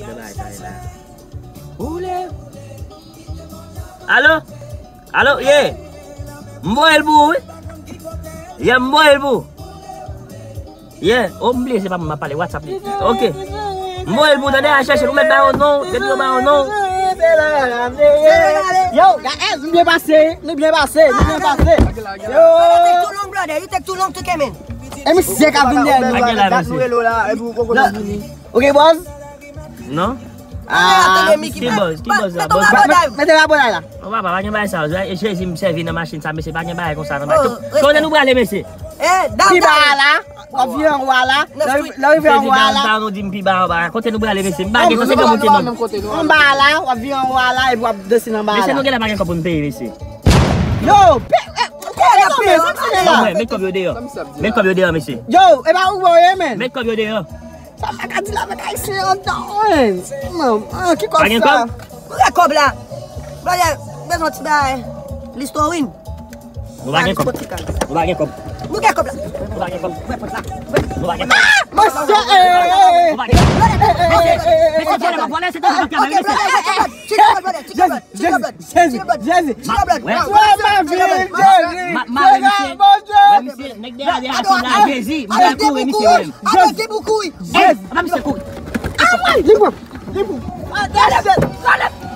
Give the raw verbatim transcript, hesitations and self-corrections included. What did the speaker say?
Bèl bagay sa ye la. Ou le. Alo? Alo, ye. M voye l pou ou, wi. Ye, m voye l pou ou. Ye, oh, m bliye se pa mwen m ap pale, WhatsApp li. Ok. M voye l pou ou, tande, al chèche l, ou mèt ba yo non, depi yo ba yo non. Yo, guys, nou byen pase, nou byen pase, nou byen pase. Yo. You take too long, brother. You take too long to come in. E misye k ap vin dèyè nou la. Sa k gen la, mesye? Ok, boss. Non? Ah, ki bòz, ki bòz la, bòz. Mete rabòday la. Bon, papa, pa gen bagay sa. Jezi, m sèvi nan machin sa, mesye, pa gen bagay konsa nan machin. Kote nou prale, mesye? Pi ba a la, w ap vire anwo a la. Lè w rive anwo a la. Downtown, ou di m pi ba anba. Kote nou prale, mesye? M pa gen, se granmoun ki non. Anba a la, w ap vire anwo a la, epi w ap desann anba a la. Mesye, nou genlè pa gen kòb pou n peye, mesye. Yo, pe, e, kote nou, men, sa k se la? Met kòb yo deyò. Met kòb yo deyò, mesye. Yo, e pa ou, men. Met kòb yo deyò. Sa m pa ka di la avèk ayisyen anndan, wi. Non, ah, ki kòb sa? Pa gen kòb? Nou gen kòb la. Brother, bezwen ti bay Listerine. Nou pa gen kòb. Nou pa gen kòb. Nou gen kòb la. Nou pa gen kòb. Nou pa gen kòb. Mesye, eh, eh, eh. Nou pa gen kòb. Mesye, mesye, vòlè, vòlè, se te vòlè, mesye. Chill your blood, brother. Chill your blood. Chill your blood. Jezi, Jezi, Chill your blood. Jezi. Chill your blood. Wè. Wè, ma vi, Jezi. Ma, ma, wè, misye. Wè, misye, nèg dèyè a desann la, Jezi. M pral kouri, misye, menm. Jezi. Jezi. Apa misye kouri? Ah, li pran. Li pran. Ah, that's it.